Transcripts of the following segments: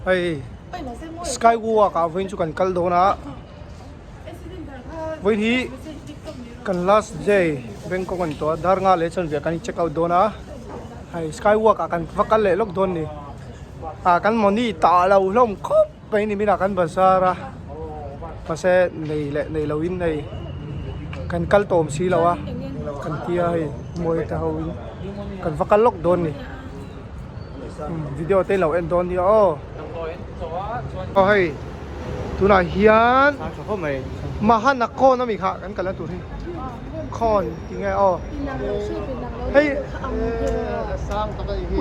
Hei sky walk ah vawiin chu kan kal dawn a vawiin hi kan last day Bangkok a ni tawh a dar nga leh chuan viah kan in check out dawn a hei sky walk ah kan va kal leh lawk dawn a ni ah kan money tah lo hlawm khawp mai ni minah kan bazar a mahse nei leh nei lo in hei kan kal tawm si lo a kan tia hei mawi te ho in kan va kal lawk dawn a ni. Video te lo en dawn nia aw. Aw hei tunah hian Mahanakon ami kha kan kalna tur hi Khon ti nge aw. Hei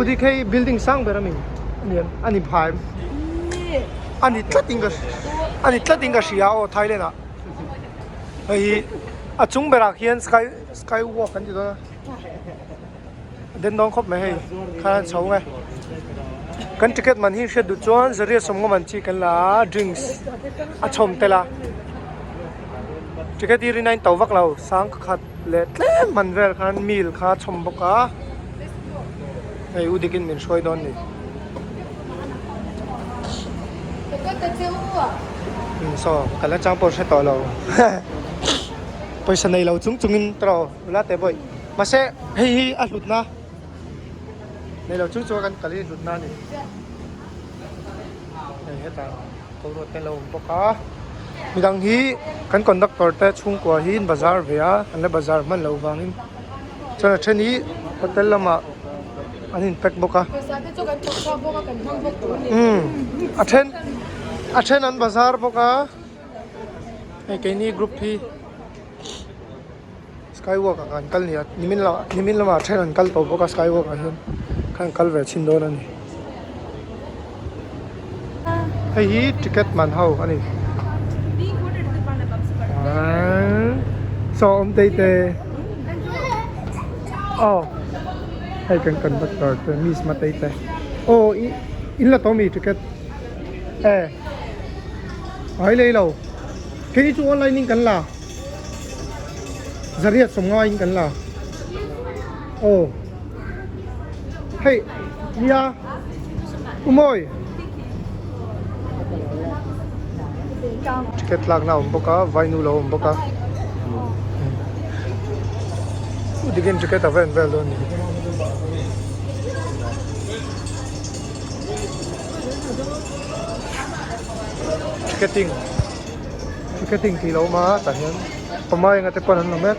Udik hei building sang ber ami aniang ani phai ani tlat in ka ani tlat in ka hria aw Thailand ah hei a chung berah khian sky sky walk kan ti dawn a. Den dawn khawp mai hei khan chho nge kan ticket man hi hriat duh chuan zariat sawmnga man chi kan la a drinks a chhawm tel a ticket hi rin a in to vak lo sang khat leh tlem man vel khan meal kha a chhawm bawk a hei u dikin min hruai dawn ni saw ka la chang pawh hre tawh lo pawisa nei lo chung chungin tawh la teh bawih. Mahse hei hi a hlutna nei lo chung chuan kan kal hi hlutna a ni. Hei hetah boruak te a lo awm bawk a midang hi kan conductor te chhungkua hi an bazar ve a an la bazar hman loh vangin chuan a then hi hotel lamah an in pack bawk a umm a then a then an bazar bawk a hei keini group hi. Skywalk ah kan kal nia nimin lamah nimin lamah then an kal tawh bawk a skywalk ah hian khan kal ve chhin dawn a ni hei hi ticket man ho a ni saw awm tei te aw hei kan conductor te miss matei te aw in la tawh mi ticket e ai lei lo keini chu online in kan la. Zariat sawmnga in kan la aw hei nia umawi ticket lakna a awm bawk a vainu lo awm bawk a dikin ticket a va en vel dawn a ni. Ticketing. Ticketing tih lo awm a tah hian pamai anga te pawn an la mek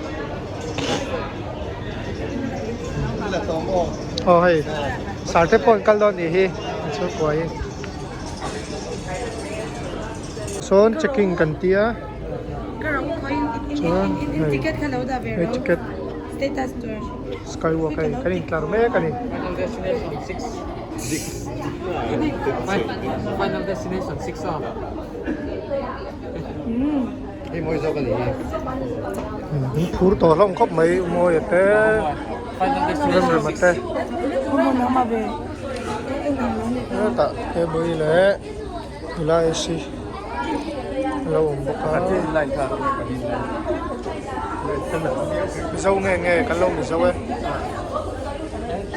aw hei sar te pawh an kal dawn nih hi an chhungkua hi sawn checking kan tia chuan hei hei ticket skywalk hei kan intlar mek a ni. Min phur tawh hlawm khawp mai Umawi a te Remrema te hetah table leh nula AC a lo awm bawk a Mizo nge nge kan lo mizo e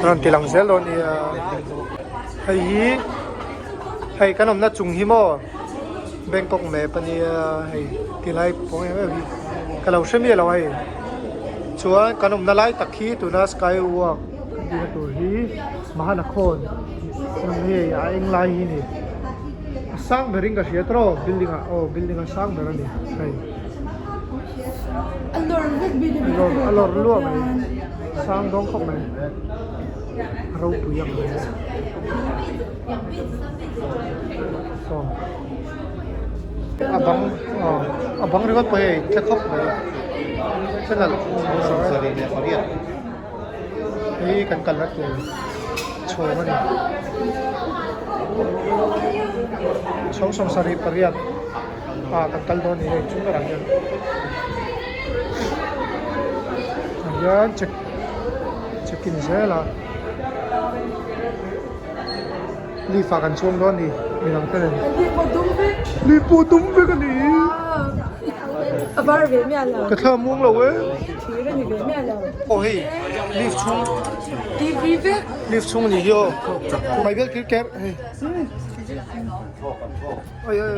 rawn ti lang zel dawn nia hei hi hei kan awmna chung hi maw. Bangkok map a nia hei tilai pawng em em hi ka lo hre miah lo a hei chuan kan awmna lai tak hi tuna sky walk kan tihna tur hi Mahanakhon ang hei a eng lai hi ni a sang berin ka hria tawh building ah aw building a sang ber a ni hei a lawr vek a lawr a lawr luah mai sang dawng khawp mai a ropui ang mai. A bang aw a bang ringawt pawh hei tle khawp mai channel hei kan kalna tur chhawng a ni chhawng 78 ah kan kal dawn a ni hei chung berah hian ah hian check check in zel a. Leaf ah kan chuang dawn a ni midang te nen. Leaf pawh dum vek. Leaf pawh dum vek a ni. A var ve miah lo. Ka thla muang lo e. Thir a ni ve miah lo. Aw hei leaf chhung. TV vek. Leaf chhung a ni hi aw. Mai vel kir ker hei. Oi oi oi.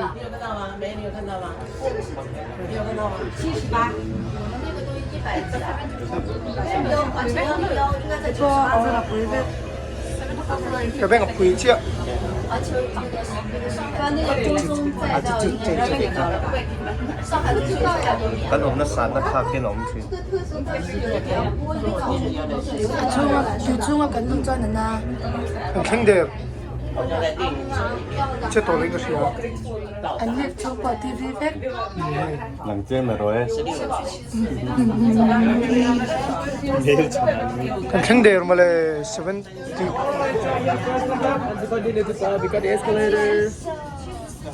Ka beng a pui chiah. Kan awmna sanna thlak hian a awm thin. A chhunga tui chhunga kan luh chuan a na. An thleng der. Che tawh leh ka hria. An lift chhung pawh a TV vek. Nang chiang na rawh e. Kan thleng der mawle 70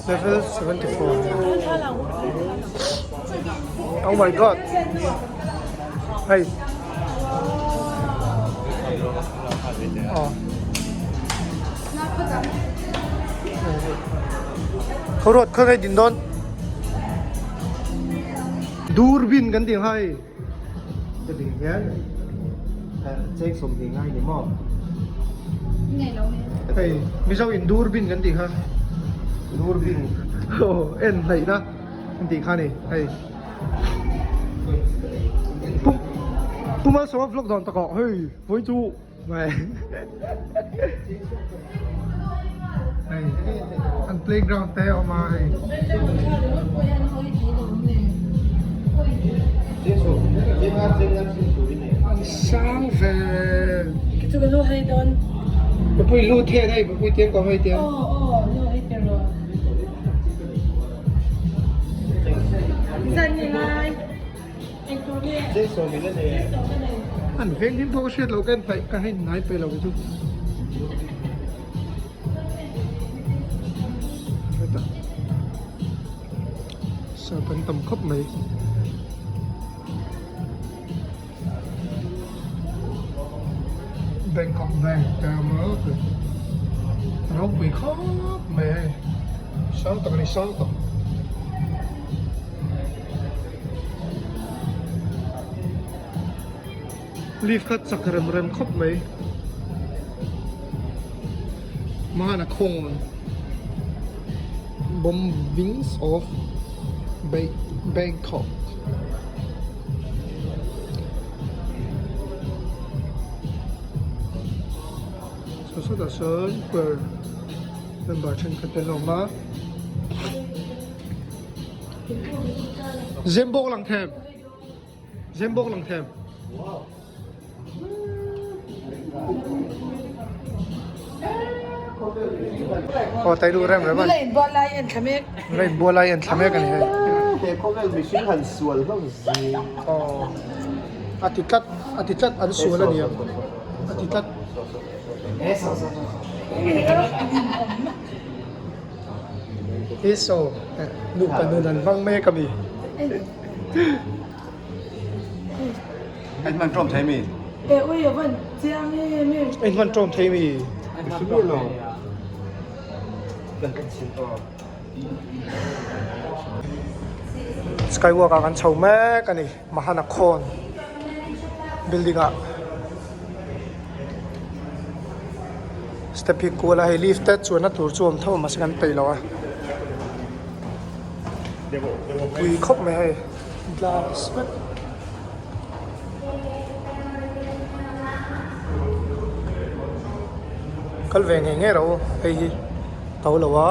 level 74. Oh my god. Hei. Aw. Khaw ruat khaw ngei din dawn. Durbin kan tih ang hei. Ka ding hian cheng sawmhnih ngai ni maw? Hei Mizo in durbin kan tih kha. Durbin. Aw en hleih na kan tih kha ni hei. Pum Puma sawma vlog dawn tak ah hei vawi chu mai hei an playground te a awm a hei. An sang ve. Mipui lut hian hei mipui tiang kawm hei tiang. An veng hlim pawh ka hriat loh ka en paih ka en ngai paih lo chu. Hetah sap an tam khawp mai. Bangkok Bank te a awm a ropui khawp mai hei sang tak a ni sang tak. Lift kha chak rem rem khawp mai hmana khawn bombings of Bangkok. Saw sawtah sawn choir member thenkhat te an awm a. Zembawk lang them Zembawk lang them. Aw tai duh rem rem an. Nula inbual lai en thla mek. Nula inbual lai en thla mek a ni hei. He khawvel mihring han sual hlauh zing. Aw a ti tlat a ti tlat an sual a ni ang a ti tlat. Iso nupa nun an hmang mek a mi. Ei hman ṭawm thei mi? E ui a van chiang em em. Ei hman ṭawm thei mi? Skywalk ah kan chho mek a ni Mahanakhon building ah step hi kual a hei lift te chuanna tur chu a awm tho a mahse kan peih lo a pui khawp mai hei glass vek. Kal ve ngei ngei rawh u hei hi to lo a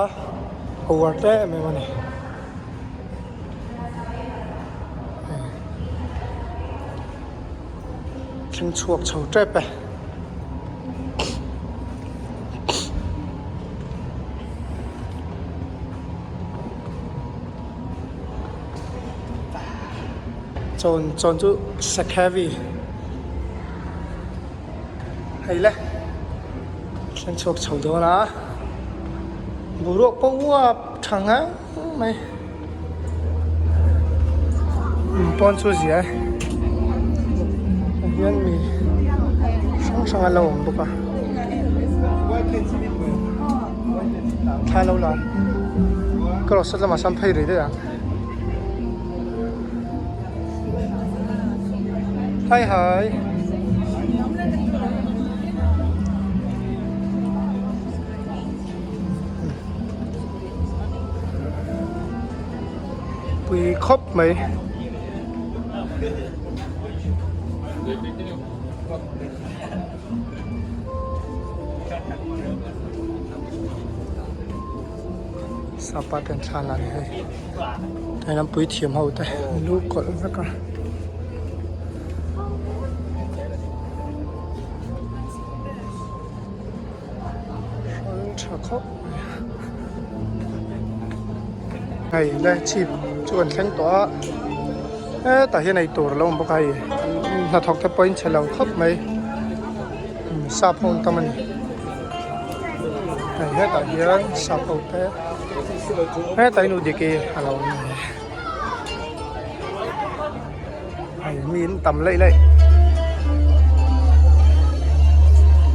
a uar tle em em a ni. Thleng chhuak chho tep e. Chawn chawn chu Sakhavi hei le thleng chhuak chho dawn a boruak pawh uap tha ngang mai pawn chu zia e ah hian mi hrang hrang an lo awm bawk a thla lo la ka rawh sat lamah sawn phei rih daih ang. Hi hi. Ropui khawp mai. Sapa ten thla la ni hei. Hei lam puithiam ho te an lu kawlh vek a. Hrang tha khawp mai. Hei le chhip chu kan thleng tawh a hetah hian eitur a lo awm bawk a hei hnathawk te pawhin che lo khawp mai sap ho an tam a ni hei hetah hian sap ho te hetah hian u diki a lo awm a ni hei mi in tam laih laih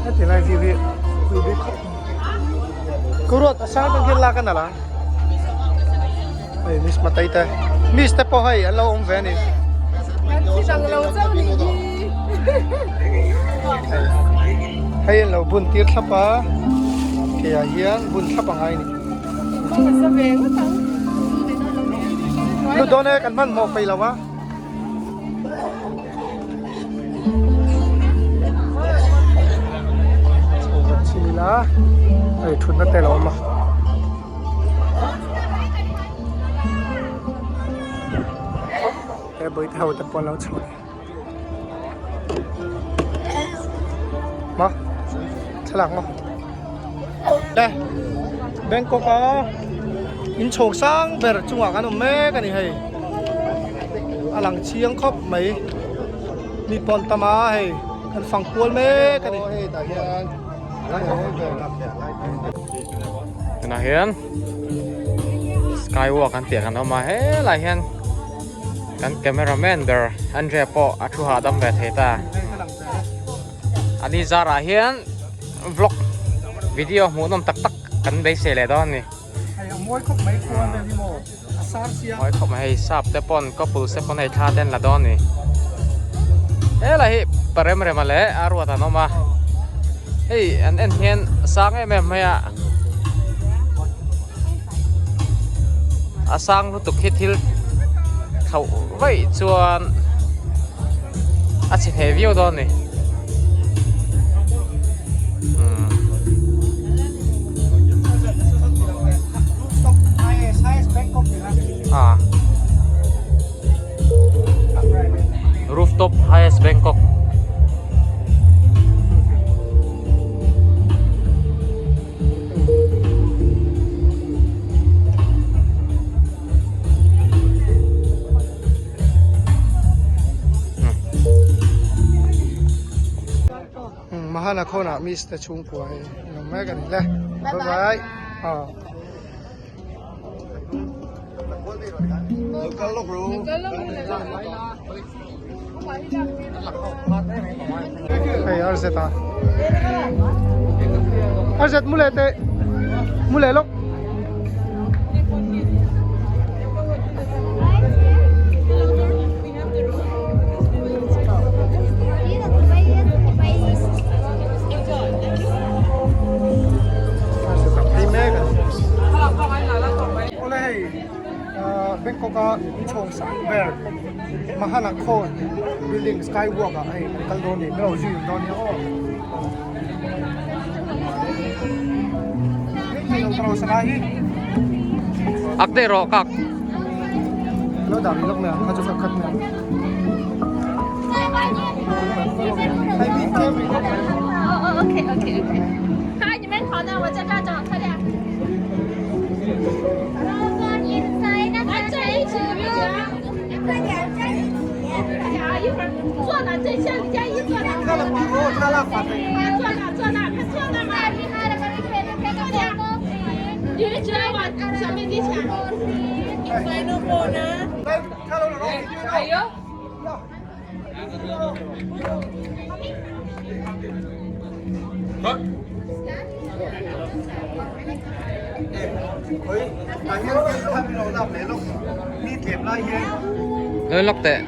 heti lai view hi pui bik khawp mai ka ruat a sang atang hian lak a nalh a hei miss matei te miss te pawh hei an lo awm ve a ni hei an lo bun tir thlap a ke ah hian bun thlap a ngai a ni. Lut dawn e kan hmanhmawh peih lo a. Chhin ila hei thutna te a lo awm a. He bawihte ho te pawh an lo chho leh. Ma thlalak maw le Bangkok a in chhawng sang ber chungah kan awm mek a ni hei a lang chiang khawp mai mi pawn tam a hei kan fang kual mek a ni. Tunah hian skywalk an tih kan awm a helai hian Kan cameraman ber Andrea pawh a thu hahdam ve thei ta. Ani zarah hian vlog video hmuhnawm tak tak kan beisei leh dawn a ni. Hei a mawi khawp mai khuan vel hi maw a sar sia. Mawi khawp mai hei sap te pawn couple te pawn hei thla te an la dawn a ni. Helai hi Paremrema leh Aruata an awm a. Hei an en hian sang em em mai a. A sang lutuk hi thil thlauh vaih chuan a chhe thei viau dawn a ni. Rooftop highest Bangkok. Mahana khawnah miss te chhungkua hi an awm mek a ni le bye bye aw. Hei RZ a RZ mu leh teh mu leh lawk. Awle hei Bangkok a inchhawng sang ber Mahanakhon building skywalk ah hei kan kal dawn ni min lo zui dawn nia aw. Ak dei rawh kak. Lo dah rih lawk mai ang kha chu khat khat mai ang. Hei mi tlem rih lawk mai. Okay okay okay. 你们好呢，我在这找他俩。来站一起，你们快点站一起。快点啊，一会儿坐那，这像李佳怡坐那。坐那坐那，快坐那嘛。快点。你们知道吗？小妹弟抢。哎呦。 Lo lawk teh.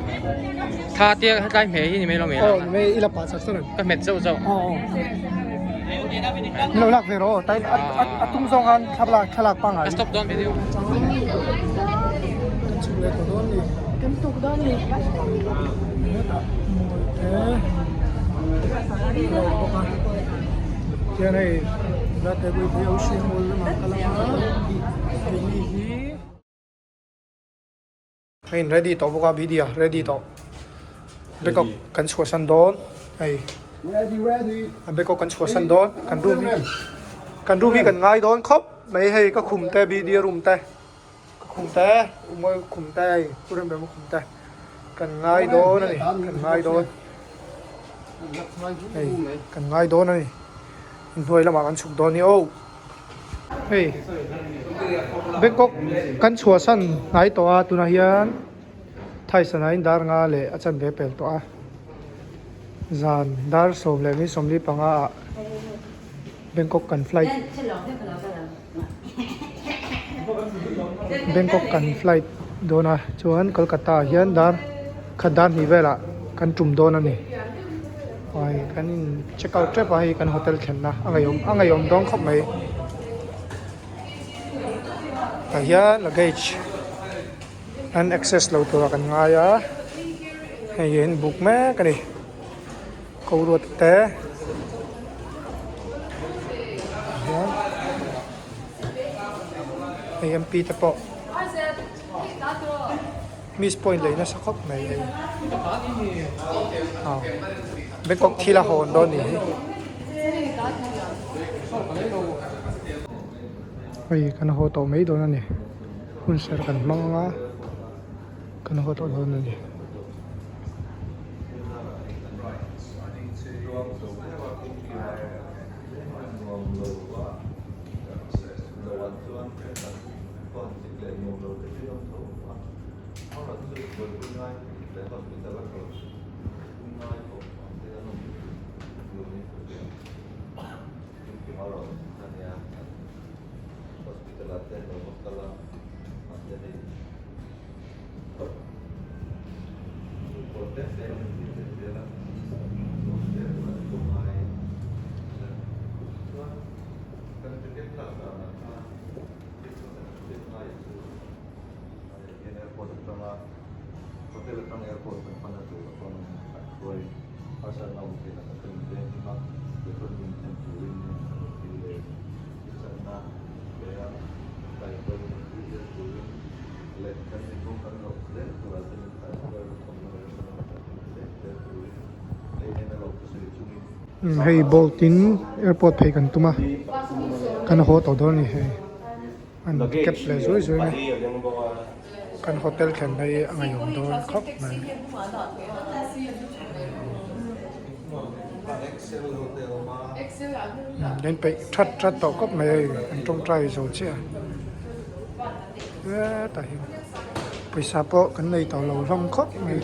Tha tia hetlai hmeh hi ni mai lo mai Aw ni mai i la pah chak chak Ka hmet zauh zauh. Aw aw. Ni lo lak ve rawh aw tain a tung zawng khan thlalak thlalak pangngai. Ka stop dawn video. leh tawh dawn ni. Kan tuk dawn ni. Hetah mawi te a lo bawk a. Tihian hei la table hi ocean hall lamah a kal ang a keini hi. Hei in ready tawh bawk a Bidya ready tawh Bangkok kan chhuahsan dawn hei Bangkok kan chhuahsan dawn kan room hi kan room hi kan ngai dawn khawp mai hei ka khum te Bidya room te ka khum te Umawi khum te hei Pu Remrema khum te kan ngai dawn a ni kan ngai dawn hei kan ngai dawn a ni inhnuai lamah kan chhuk dawn a ni aw. Hei Bangkok kan chhuahsan hnai tawh a tunah hian Thaisana in dar nga leh a chanve pel tawh a zan dar 10:45 ah Bangkok kan flight Bangkok kan flight dawn a chuan Kolkata ah hian dar khat dar hnih velah kan tum dawn a ni. Hei kan in check out tep a hei kan hotel thlenna a ngaihawm a ngaihawm dawn khawp mai tah hian luggage an access lo tura kan ngai a hei hi an buk mek a ni ko ruat te hian hei M P te pawh. Miss point lei nasa khawp mai hei aw Bangkok thil a hawn dawn nih hi hei kan haw tawh mai dawn a ni hun ser kan hmang anga kan haw tawh dawn a ni. Hei bolt in airport phei kan tum a kan haw tawh dawn a ni hei. An cap leh zuai zuai mai kan hotel thlen hi a ngaihawm dawn khawp mai. An peih that that tawh khawp mai hei an tawngtai zo chiah a hetah hian pawisa pawh kan nei tawh lo hlawm khawp mai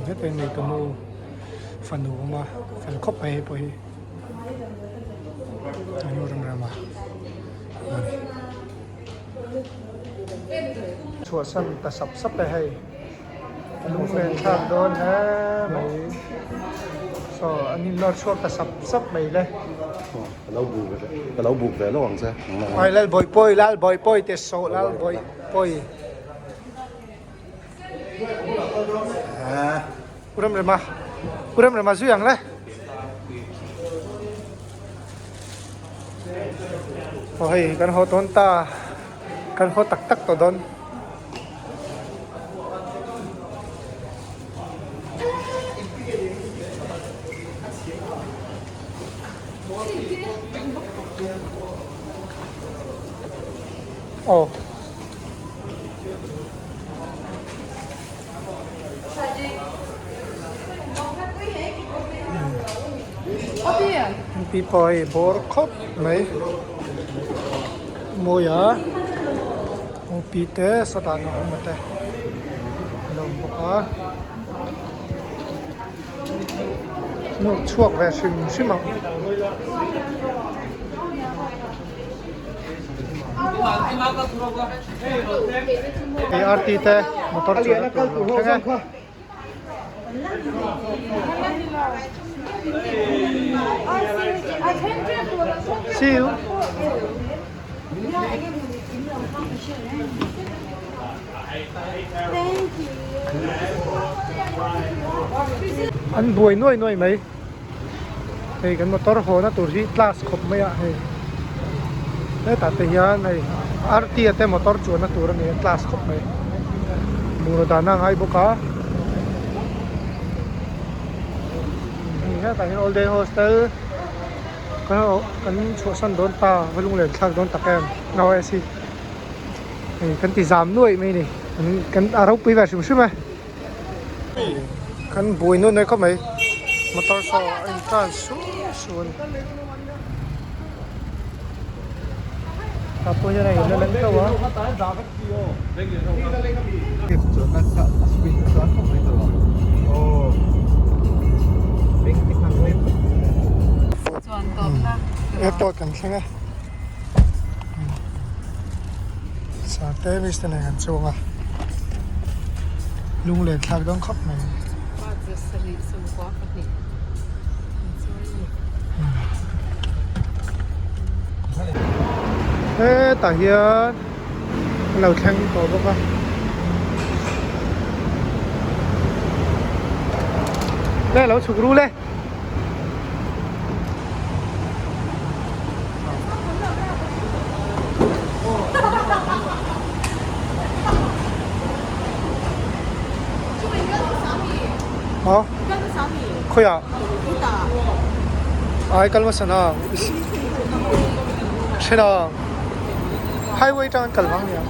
heta hi neitunu fanu a awm a fel khawp mai hei pawh hi. Chhuahsan ta sap sap e hei a lunglen thlak dawn hle mai saw an in lawr chhuak ta sap sap mai le. Ka lo buk ve ka lo buk ve lo ang che. Ai lal bawih pawi lal bawih pawi te sawh lal bawih pawi. Uremrema Uremrema zui ang le. Aw hei kan haw tawn ta kan haw tak tak tawh dawn. Aw. Pi pawh hei bawr khawp mai mawi a pi te sawtah an awm a te an awm bawk a hmuh chhuak ve hrim hrim ang. Hei RT te motor chuan a tur lo thleng e. See you. An buai nuai nuai mai. Hei kan motor haw na tur hi class khawp mai a hei hetah te hian hei RT a te motor chuan na tur a ni a class khawp mai bungraw dahna a ngai bawk a hei hetah hian all day hostel kan chhuahsan dawn ta va lunglen thlak dawn tak em no e si hei kan ti zam nuaih mai a ni kan a ropui ve hrim hrim e. Kan buai nuai nuai khawp mai motor saw a in tlan su su a ni tah pawh hian a in la leng teuh a. Airport kan thleng e Sate mister nen kan chuang a lunglen thlak dawn khawp mai. Hetah hian an lo thleng tawh bawk a. Le lo chhuk ru le. Hả? Khoi à? Ai kal hmasa na? Thena highway tang kal vang nia.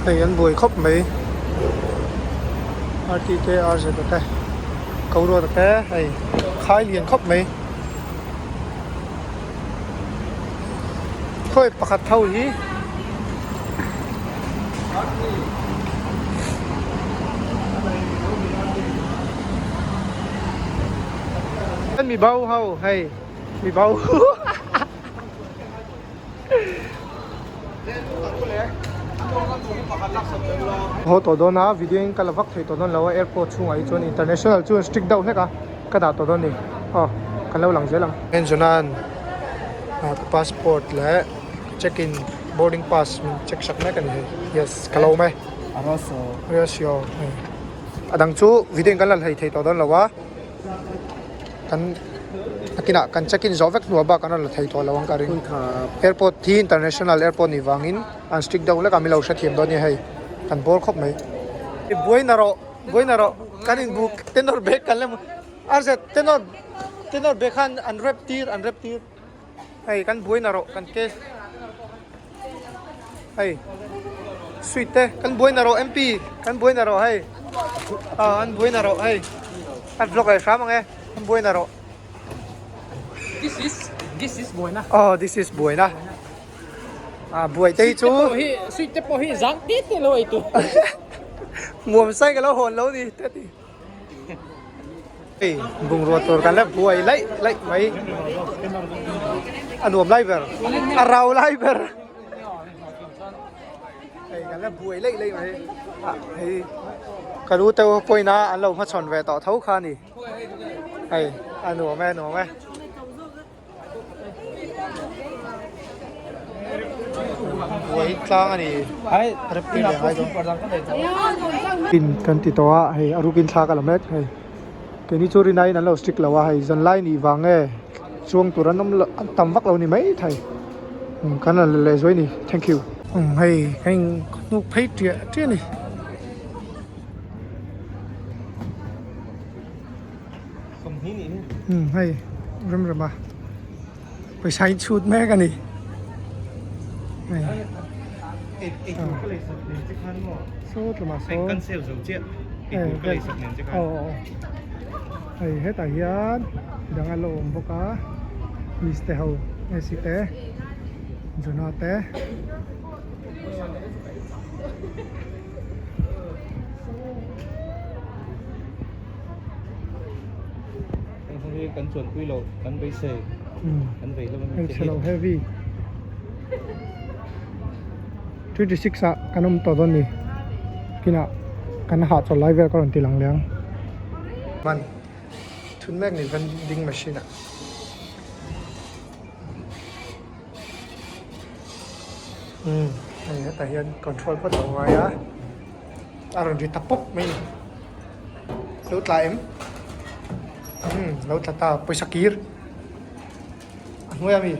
Hei an buai khawp mai RT te RZ te ko ruat te hei khai lian khawp mai khawi pakhat ho hi mi bo ho hei mi bo. Haw tawh dawn a video in ka la vak thei tawh dawn lo a airport chhungah hi chuan international chu an strict deuh hlek a ka dah tawh dawn a ni aw kan lo lang zel ang. Enzonan ah ka passport leh check in boarding pass min check sak mek a ni hei yes ka lo awm e Arosio hei a dang chu video in kan la hlei thei tawh dawn lo a. Kan nakinah kan check in zawh vek hnuah bak an rawn la thei tawh lo ang ka ring. Airport hi international airport nih vangin an strict deuh hlek a milo hrethiam dawn nia hei kan bawr khawp mai. Buai na rawh buai na rawh kan in buk tenor bag kan lem arze tenor tenor bag khan an rep tir an rep tir hei kan buai na rawh kan case hei sweet te kan buai na rawh mp kan buai na rawh hei ah an buai na rawh hei an vlog leh hram ang e an buai na rawh this is this is buai na oh this is buai na ah buai te hi chu sweet te pawh hi zang ti ti lo ei tu muam sai ka lo hawn lo ni te ti Hei bungrua tur kan la buai laih laih mai a nuam lai ber a rau lai ber hei kan la buai laih laih mai ah hei ka lu te pawhin a an lo hmachhawn ve tawh tho kha a ni hei a nuam e a nuam e. Buai tlang a ni rep leh ngai dawn in kan ti tawh a hei a rukin thla ka la mek hei keini chu rinaiin an lo strict lo a hei zanlai nih vang nge chuang tur an awm loh an tam vak lo ni mai thei kan rawn la leh zuai a ni thank you umm hei heng hnuk phei tiah tiah a ni. Umm hei rem rem a pawisa in chhut mek a ni hei saw tlumah sawn aw aw hei hetah hian midang a la awm bawk a miss te ho Messi te Jonah te. Hei kan chuan pui lo kan beisei kan vei lam hei chhe lo heavy 26 ah kan awm tawh dawn ni kinah kan hahchawlh lai vel ka rawn ti lang leh ang man thun mek ni vending machine ah. Umm hei hetah hian control phawt lo ngai a a rawn ri ta pawp mai a ni lo tla em umm lo tla ta pawisa kir a hnuai ami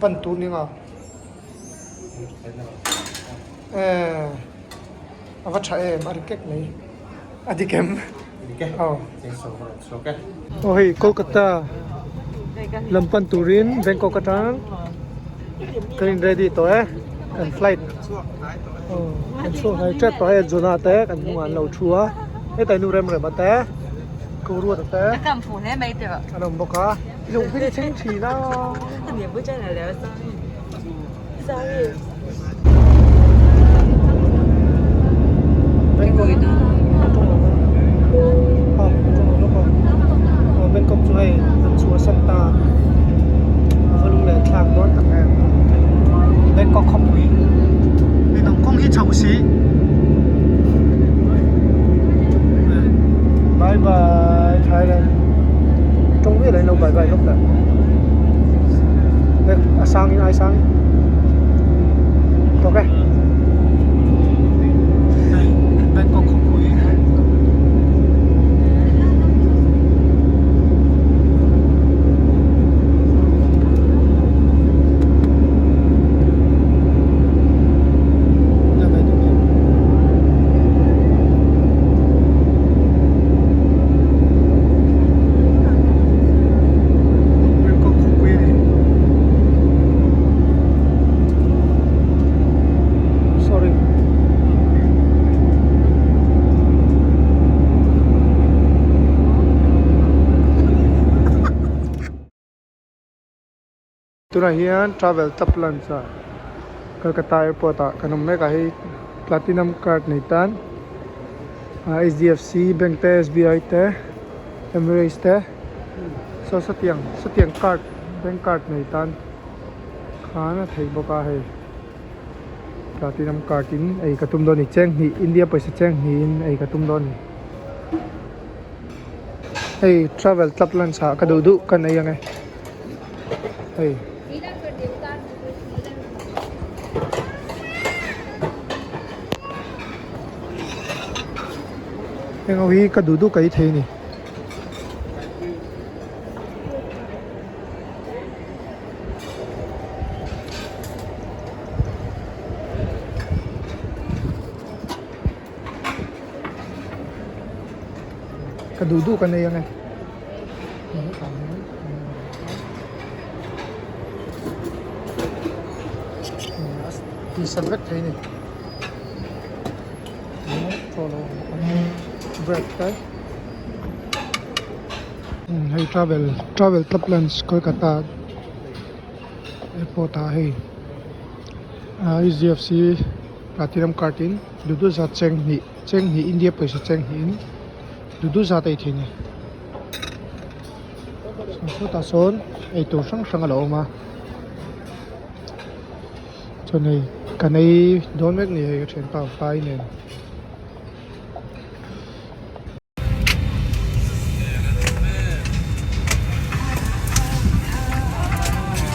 pan tur ni nga eh a va tha em a ri kek mai a dik em aw aw hei Kolkata lam pan turin Bangkok atang kan in ready tawh e kan flight aw kan chhuak hnai tep tawh hei Jonah te kan hnungah an lo thu a hetah nu rem rem a te ko ruat a te an awm bawk a lungpui thleng thin a. Bangkok chu hei an chhuahsan ta a va lung leh thlak dawn tak em Bangkok khawpui ninawm kawng hi chho si bye bye Thailand tawng vel ah in lo bye bye lawk dah. A sangin ai sangin tawk e hei Bangkok khawpui Bangkok khawpui a ni sorry tunah hian travel club lunch ah Kolkata airport ah kan awm mek a hei platinum card nei tan H_D_F_C bank te S_B_I te Emirates te saw sawtiang sawtiang card bank card nei tan khan a theih bawk a hei platinum card in ei ka tum dawn a ni cheng hnih India pawisa cheng hnih in ei ka tum dawn a ni hei travel club lunch ah ka duh duh ka nei ang e hei. Heng ho hi ka duh duh ka ei thei a ni. Ka duh duh ka nei ang e. Tihsat vek thei a ni. Bread te hei travel travel club lunch Kolkata airport ah hei H_D_F_C platinum card in duh duh zat cheng hnih cheng hnih India pawisa cheng hnih in duh duh zat a ei thei a ni sawtah sawn eitur hrang hrang a lo awm a. Chuan hei kan ei dawn mek ni hei ka thianpa vai nen.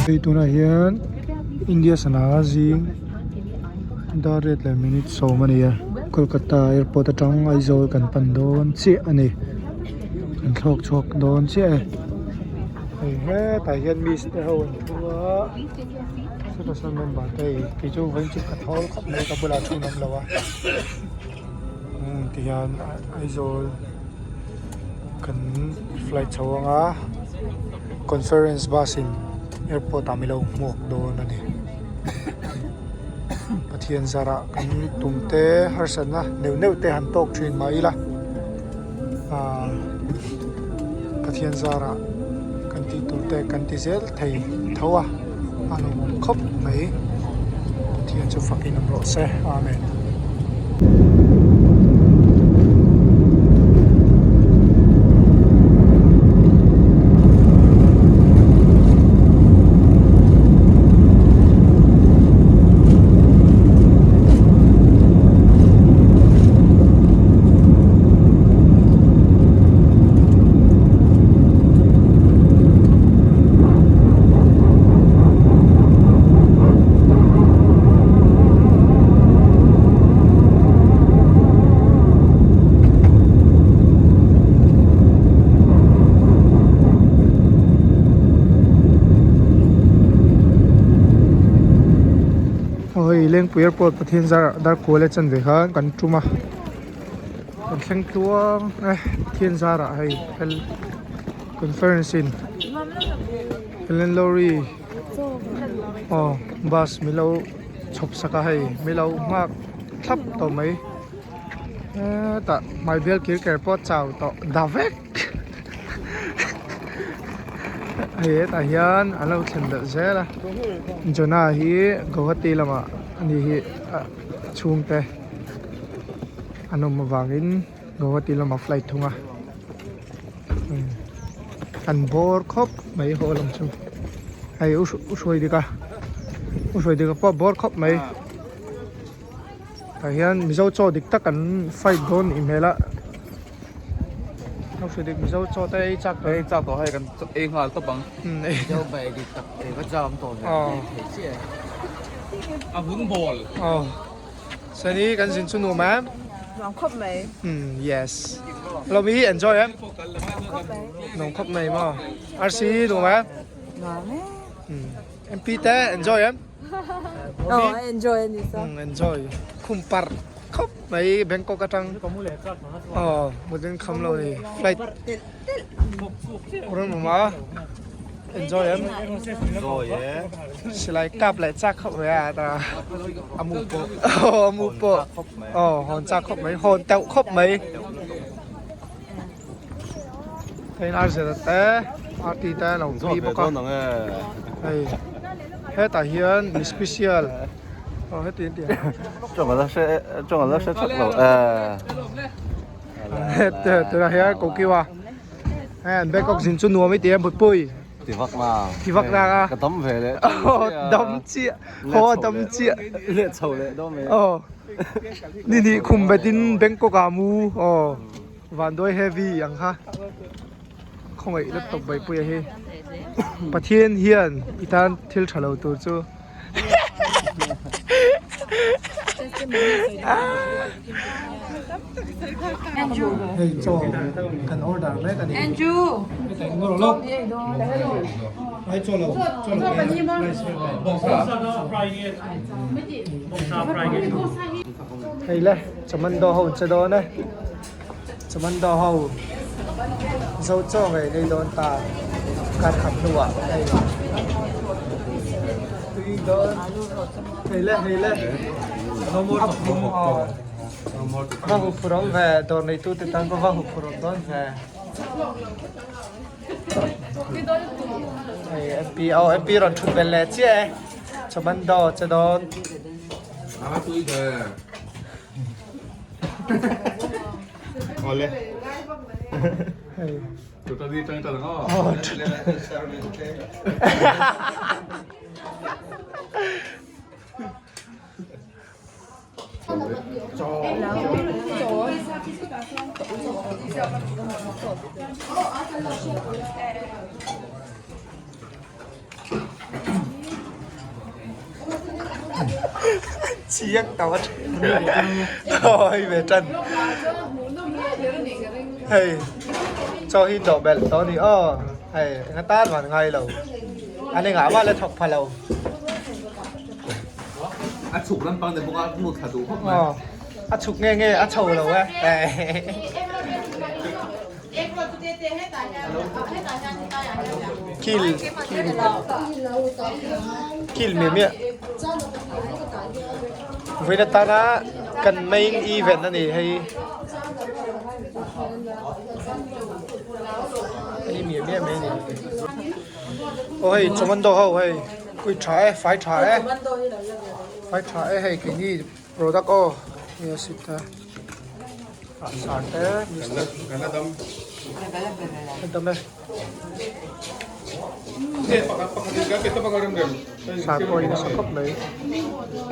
Hei tunah hian India sana zing dar riat leh minute sawm a ni a Kolkata airport atang Aizawl kan pan dawn chiah a ni kan thlawk chhuak dawn chiah e hei hetah hian miss te ho an thu a. Sawta member te hei kei chu vawiin chu ka thawl khawp mai ka bulah thu an awm lo a umm tihian Aizawl kan flight chho anga conference bus in airport ah min lo hmuak dawn a ni Pathian zarah kan tum te harsatna neuh neuh te han tawk thin mah ila ahh Pathian zarah kan tih tur te kan ti zel thei tho a a lawmawm khawp mai Pathian chu fakin awm rawh se Amen. Hei Lengpui airport Pathian zarah Darkual e chan ve khan kan tum a kan thleng tluang e Pathian zarah hei hel conference in Helen Lowry aw bus milo chhawp sak a hei milo nghak thlap tawh mai hetah hmai bial kir ker pawh chau tawh da vek hei hetah hian an lo thlen belh zel a Jonah hi Guwahati lamah ani hi a chhungte an awm avangin Guwahati lamah flight thung a an bawr khawp mai haw lam chu hei u hruai dik a u hruai dik a pawh a bawr khawp mai tah hian mizo chaw dik tak an fight dawn nih hmel a. Hei dik mizo chaw te ei chak ei chak tawh hei kan ei nghal tawp ang mizo bai dik tak ei va chak awm tawh ve thei chiah a vun bawl aw seni kan zin chu nuam em nuam khawp mai yes lo mi enjoy em nuam khawp mai maw rc nuam em nuam e mp te enjoy em aw enjoy ani sa enjoy khum parh khawp mai Bangkok atang aw mut in kham lo ni flight rawn awm a enjoy em silai kap leh chak khawp mai a ta a mu pawh aw a mu pawh aw hawn chak khawp mai hawn teuh khawp mai hei ar zet te RT te a lo phei bawk a hei hetah hian mi special aw heti an ti ang Tawng ala hre tawng ala hre thak lo eh tunah hian ko kiu a hei an Bangkok zin chu nuam i ti a mutpui ti vak na ti vak na a ka dam ve leh aw dam chiah haw dam chiah leh chho leh dawn mai aw ni nih khum betin Bangkok ah mu aw. Vanduai heavy ang kha khawngaih laptop Baipuia hi Pathian hian i tan thil tha lo tur chu hei chaw kan order mek a ni hei chaw lo chaw lo hei le Chamando ho che dawn e. Chamando ho zo chaw ngei nei dawn ta kar khat hnuah hei tui dawn hei le hei le a pum aw va hu phur awm ve dawr nei tu te tan pawh va hu phur awm dawn ve hei mp aw mp rawn thut belh leh chiah e Chamando che dawn. Awle. Hei. Tuta di tang tang aw. Oh. Chiang tawh a hei ve tan hei chaw hi dawh belh tawh a ni aw hei enga tan van ngai lo an engah mah la thawk pha lo a chhuk lampang te bawk a hmu thla duh khawp mai a chhuk nge nge a chho lo e. Kil kil kil miah miah vawiin atana kan main event a ni hei hei miah miah mai a ni aw hei chawmando ho hei kui tha e fai tha e fai tha e hei keini product aw hei a sit a.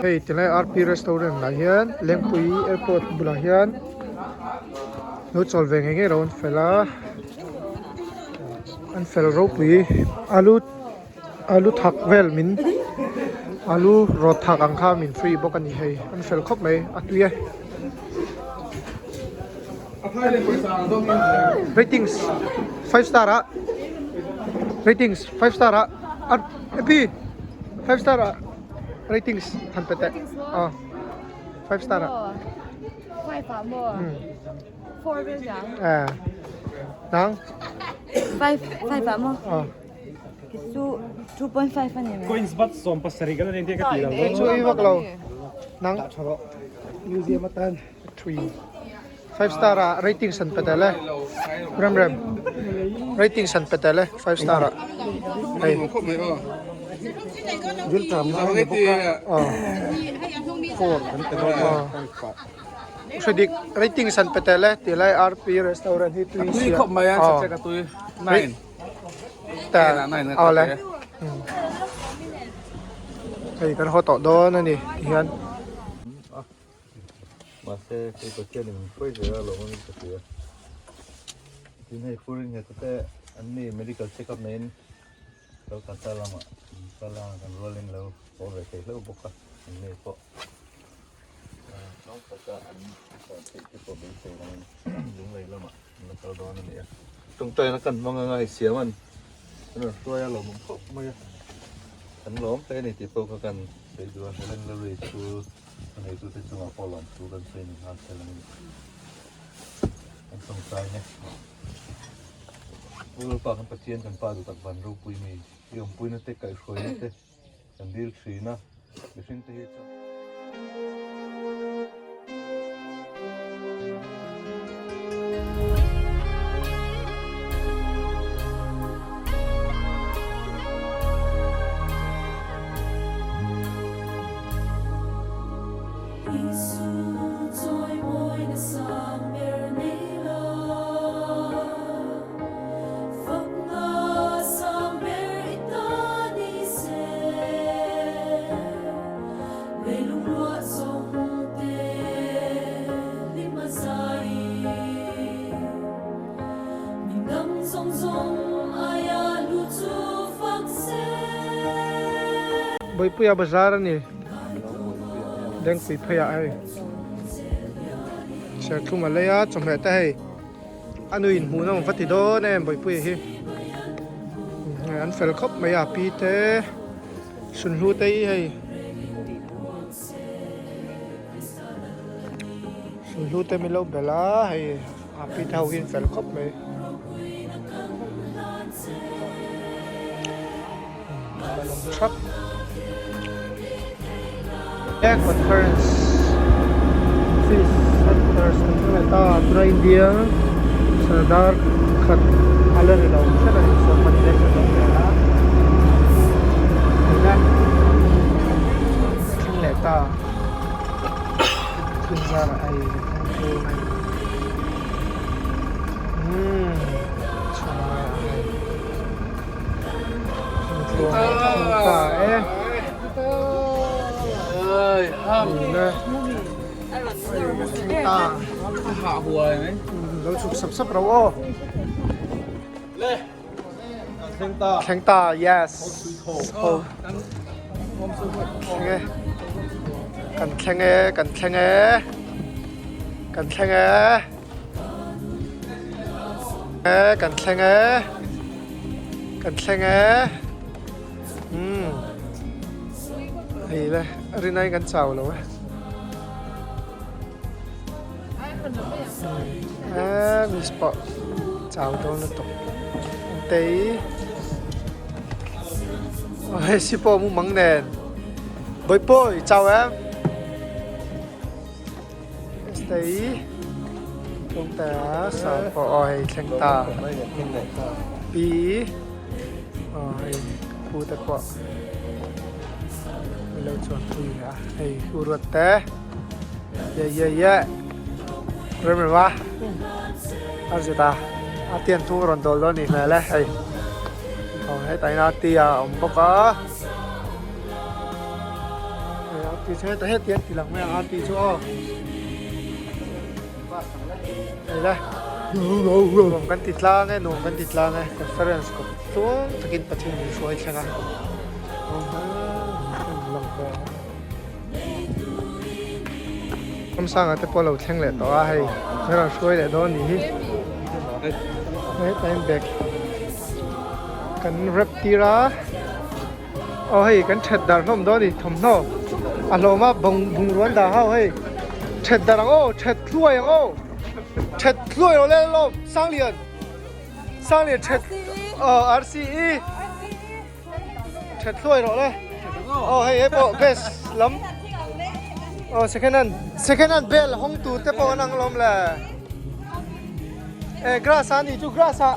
Hei tilai RP restaurant ah hian Lengpui airport bulah hian lo chawl ve ngei ngei lo an fel a an fel ropui alu alu thak vel min alu rawt thak ang kha min free bawk a ni hei an fel khawp mai a tui e ratings five star ah ratings five star ah a pi five star ah. Ratings han pe teh. Aw. 5 star ah. 5 ah maw? 4 vel niang. Eh. Nang? 5 5 ah maw? Aw. Kei chu 2.5 a ni mai. Coins bat 70 kan eng te ka ti lo. Kei chu ei vak lo. Nang? Dah tha rawh. Museum atan. 3. 5 star ah ratings an pe tel e. Rem rem. Ratings an pe tel e 5 star ah. Hei. Aw. Aw. Hredik ratings an pe tel e ti lai RP restaurant hi tui sia. Aw. Ta aw le. Hei kan haw tawh dawn a ni tihian. Mahse hei Pathian in min hruai zel a lawm a min ka ti a. Tin hei Furin nghet te an ni medical check up neiin Kolkata lamah an kal a, kan rualin lo haw ve thei hlauh bawk a, an ni pawh tlawm taka an sawn theih te pawh beisei angin lunglei lamah an la kal dawn a ni a. Tawngtaina kan hmang anga hei siam an rawn hruai a lawmawm khawp mai a, kan lawm hle a ni tih pawh kha kan sawi duh a, Helen Lowry chu A neitute chungah pawh lawmthu kan sawi ni nghal thei langin kan tawngtai mek. Pu Lalpa kan Pathian kan Pa duhtak van ropui mi i awmpuina te kaihhruaina te kan dil thin a, mihring te hi chuan. Bawipuia bazar a ni. Lengpui pheiah hei serthlum a lei a chawhmeh te hei a nuin hmuh nawm va ti dawn em Bawipuia hi hei an fel khawp mai a pi te sunhlu te hi hei sunhlu te min lo belh a hei a pi te ho hi an fel khawp mai. Thap e conference office headquarters kan hmu leh ta tuna India sardar khat a la ri lo hret a ni sawmhman veng kan lo hmel a tuna thleng leh ta thil zarah hei thingkung a umm chhunga hei. Lo chhuk sap sap ro aw thleng ta yes thleng e kan thleng e kan thleng e kan thleng e e kan thleng e kan thleng e umm hei le rinai kan chau lo e e miss pawh chau dawn lutuk tei hei si pawh mu mang nen Bawihpawi chau em. Stay tlawng ta sa pawh aw hei thleng ta pi aw hei pu te pawh lo chuan pui a hei u ruat te ye ye ye rem rem a a zet a a tian thu rawn dawl dawn ni hmel e hei aw hetah hian a tia a awm bawk a. Ti chu heta heti an ti lang mai ang a ti chu aw hei le nuam kan ti tlang e nuam kan ti tlang e conference kawt tluang takin Pathian min hruai thleng a Ramsanga te pawh a lo thleng leh tawh a hei min rawn hruai leh dawn anih hi hetah hian bag kan rep tir a. Aw hei kan that dar hlawm dawn a ni thawmhnaw a hlawm a bawng bungrua an dah ho hei that dar ang aw that hluai ang aw that hluai lo le lawm Sanglian Sanglian that aw RCE that hluai rawh le aw hei hei pawh best lam aw second hand second hand bel hawng tur te pawh an ang lawm le eh grass a ni chu grass ah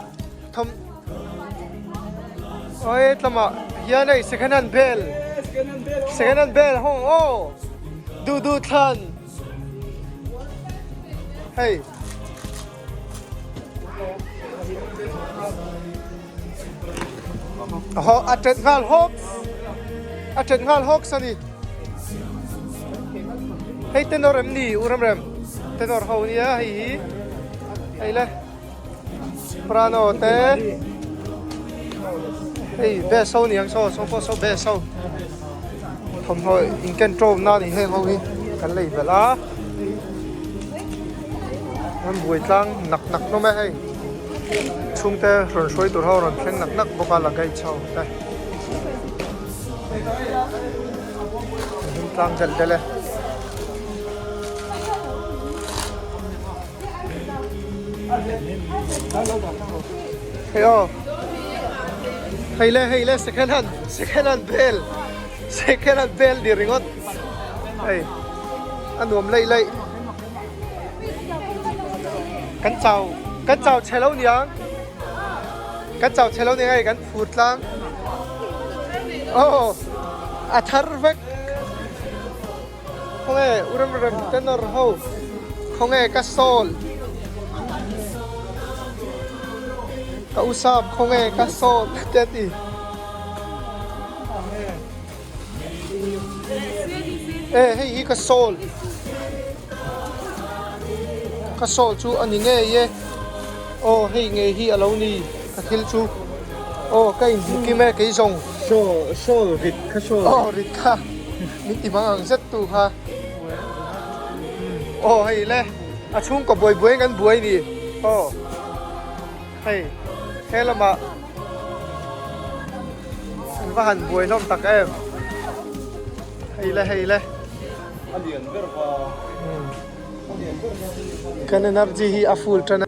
thawm aw he tlamah hian hei second hand bel second hand bel hawng aw duh duh thlan hei. A ṭet nghal hawk a ṭet nghal hawk sa ni hei tenor em ni u rem rem tenor ho nia hei hi hei le soprano te hei bass ho niang saw saw pawh saw bass ho thawmhnaw in ken ṭawm na ni heng ho hi kan lei belh a. An buai tlang nak nak hlawm e hei chhungte rawn hruai tur ho rawn thleng nak nak bawk a luggage ho te an him tlang delh delh e. Hei aw hei le hei le second hand second hand bel second hand bel ni ringawt hei a nuam laih laih. Kan chau kan chau chhe lo niang kan chau chhe lo niang hei kan phur tlang aw a thar vek khawnge u rem rem tenor ho khawnge ka sawl ka u sap khawnge ka sawl te a ti. E hei hi ka sawl ka sawl chu a ni ngei e aw hei ngei hi a lo ni ka thil chu aw ka inhmu kim e kei zawng sawl sawl rit kha sawl aw rit kha min ti mang ang zet tu kha aw hei le a chhungkaw buai buai in kan buai ni aw hei he lamah. An va han buai hlawm tak em. Hei le hei le. A lian ber va. A lian ber va. Kan energy hi a full tan a.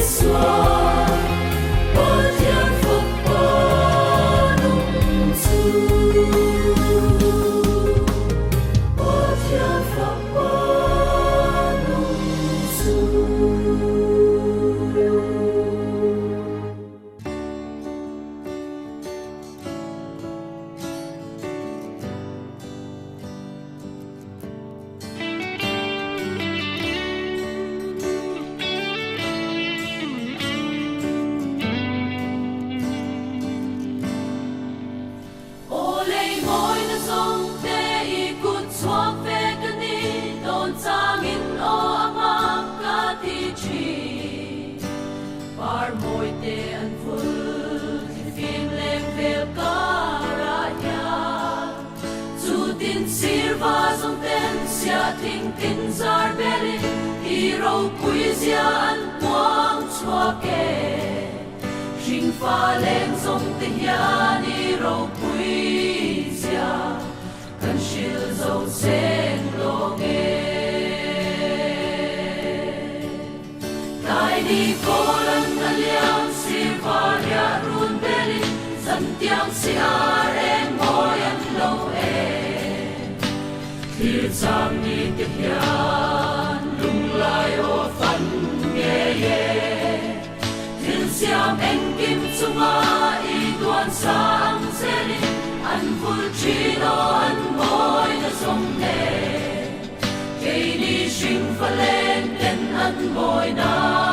Isua. te an vul Thlifim leng vel karah hian Chutin sirva zawng ten siah thing tin zar belin I ropui zia an puang chhuak e Hringfa leng zawng te hian i ropui zia Kan hrilh zo seng lawng e. Tlai ni kawl an a liam sir var riah run belin zan tiang si ar eng mawi an lo e. Thlir chang ni te hian lunglai aw fan ngei e. Thil siam engkim chunga i duan sa ang zelin an vul thin aw an mawi na zawng nen. Keini hring fa len ten an mawi na.